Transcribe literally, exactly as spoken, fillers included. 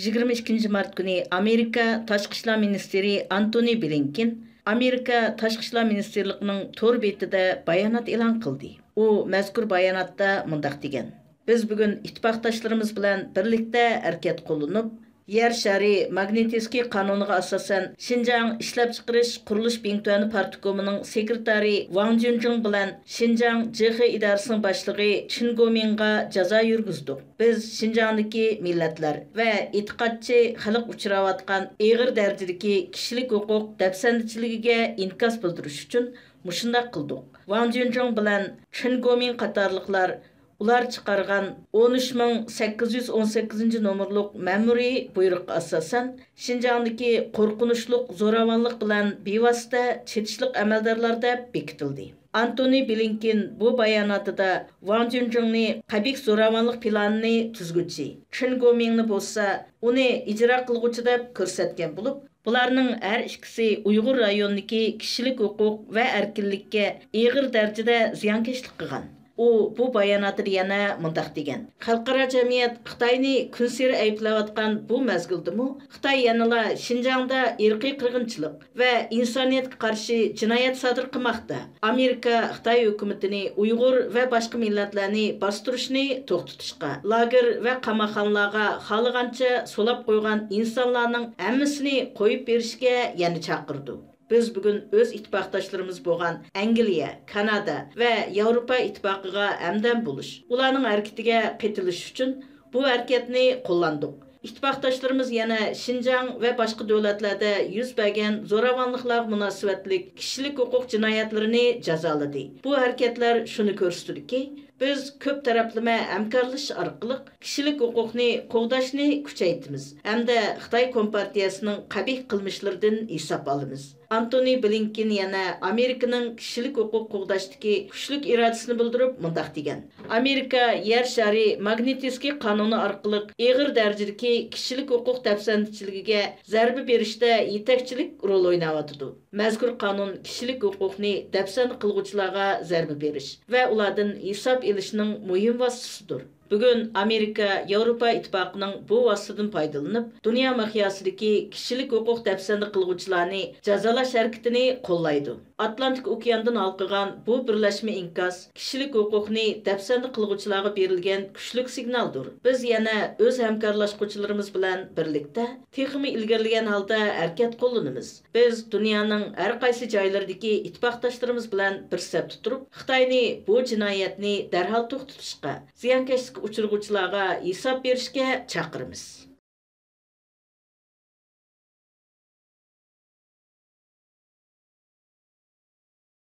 يىگىرمە ئىككىنچى مارت كۈنى ئامېرىكا تاشقى ئىشلار مىنىستىرى ئانتونى بلىنكېن ئامېرىكا تاشقى ئىشلار مىنىستىرلىقىنىڭ تور بېتىدە بايانات ئېلان قىلدى. ئۇ مەزكۇر باياناتتا مۇنداق دېگەن: بىز بۈگۈن ئىتتىپاقداشلىرىمىز بىلەن بىرلىكتە ھەرىكەت قوللىنىپ، يەر شارى ماگنىتسكىي قانۇنىغا ئاساسەن، شىنجاڭ ئىشلەپچىقىرىش قۇرۇلۇش بىڭتۈەنى پارتكومىنىڭ سېكرېتارى ۋاڭ جۈنجۇڭ بىلەن شىنجاڭ جې خې ئىدارىسىنىڭ باشلىقى چېن گومىڭغا جازا يۈرگۈزدۇق. بىز شىنجاڭدىكى مىللەتلەر ۋە ئېتىقادچى خەلق ئۇچراۋاتقان ئېغىر دەرىجىدىكى كىشىلىك ھوقۇق دەپسەندىچىلىكىگە ئىنكاس بىلدۈرۈش ئۈچۈن مۇشۇنداق قىلدۇق. ۋاڭ جۈنجۇڭ بىلەن چېن گومىڭ قاتارلىقلار ئۇلار چىقارغان ئون ئۈچ مىڭ سەككىز يۈز ئون سەككىزىنچى نومۇرلۇق مەمۇرىي بۇيرۇققا ئاساسەن، شىنجاڭدىكى قورقۇنچلۇق زوراۋانلىق بىلەن بىۋاسىتە چېتىشلىق ئەمەلدارلار دەپ بېكىتىلدى. ئانتونى بلىنكېن بۇ باياناتىدا ۋاڭ جۈنجۇڭنى قەبىھ زوراۋانلىق پىلانىنى تۈزگۈچى، چېن گومىڭنى بولسا ئۇنى ئىجرا قىلغۇچى دەپ كۆرسەتكەن بولۇپ، بۇلارنىڭ ھەر ئىككىسى ئۇيغۇر رايونىدىكى كىشىلىك ھوقۇق ۋە ئەركىنلىككە ئېغىر دەرىجىدە زىيانكەشلىك قىلغان. ئۇ بۇ باياناتىدا يەنە مۇنداق دېگەن: خەلقئارا جەمئىيەت خىتاينى كۈنسېرى ئەيىبلەۋاتقان بۇ مەزگىلدىمۇ، خىتاي يەنىلا شىنجاڭدا ئىرقىي قىرغىنچىلىق ۋە ئىنسانىيەتكە قارشى جىنايەت سادىر قىلماقتا. ئامېرىكا خىتاي ھۆكۈمىتىنى ئۇيغۇر ۋە باشقا مىللەتلەرنى باستۇرۇشنى توختىتىشقا، لاگېر ۋە قاماقخانىلارغا خالىغانچە سولاپ قويغان ئىنسانلارنىڭ ھەممىسىنى قويۇپ بېرىشكە يەنە چاقىرىدۇ. بىز بۈگۈن ئۆز ئىتتىپاقداشلىرىمىز بولغان ئەنگلىيە، كانادا ۋە ياۋروپا ئىتتىپاقىغا ھەمدەم بولۇش، ئۇلارنىڭ ھەرىكىتىگە قېتىلىش ئۈچۈن بۇ ھەرىكەتنى قوللاندۇق. ئىتتىپاقداشلىرىمىز يەنە شىنجاڭ ۋە باشقا دۆلەتلەردە يۈز بەرگەن زوراۋانلىقلارغا مۇناسىۋەتلىك كىشىلىك ھوقۇق جىنايەتلىرىنى جازالىدى. بۇ ھەرىكەتلەر شۇنى كۆرسىتىدۇكى، بىز كۆپ تەرەپلىمە ھەمكارلىشىش ئارقىلىق كىشىلىك ھوقۇقنى قوغداشنى كۈچەيتىمىز ھەمدە خىتاي كومپارتىيەسىنىڭ قەبىھ قىلمىشلىرىدىن ھېساب ئالىمىز. ئانتونى بلىنكېن يەنە ئامېرىكىنىڭ كىشىلىك ھوقۇق قوغداشتىكى كۈچلۈك ئىرادىسىنى بىلدۈرۈپ مۇنداق دېگەن: ئامېرىكا يەر شارى ماگنىتسكىي قانۇنى ئارقىلىق ئېغىر دەرىجىدىكى كىشىلىك ھوقۇق دەپسەندىچىلىكىگە زەربە بېرىشتە يېتەكچىلىك رول ئويناۋاتىدۇ. مەزكۇر قانۇن كىشىلىك ھوقۇقنى دەپسەندە قىلغۇچىلارغا زەربە بېرىش ۋە ئۇلاردىن ھېساب ئېلىشنىڭ مۇھىم ۋاسىتىسىدۇر. بۈگۈن ئامېرىكا ياۋروپا ئىتتىپاقىنىڭ بۇ ۋاسىتىدىن پايدىلىنىپ، دۇنيا مىقياسىدىكى كىشىلىك ھوقۇق دەپسەندە قىلغۇچىلارنى جازالاش ھەرىكىتىنى قوللايدۇ. ئاتلانتىك ئوكياندىن ھالقىغان بۇ بىرلەشمە ئىنكاس كىشىلىك ھوقۇقنى دەپسەندە قىلغۇچىلارغا بېرىلگەن كۈچلۈك سىگنالدۇر. بىز يەنە ئۆز ھەمكارلاشقۇچىلىرىمىز بىلەن بىرلىكتە تېخىمۇ ئىلگىرىلىگەن ھالدا ھەرىكەت قوللىنىمىز. بىز دۇنيانىڭ ھەر قايسى جايلىرىدىكى ئىتتىپاقداشلىرىمىز بىلەن بىر سەپتە تۇرۇپ، خىتاينى بۇ جىنايەتنى دەرھال توختىتىشقا، زىيانكەشلىككە ئۇچرىغۇچىلارغا ھېساب بېرىشكە چاقىرىمىز.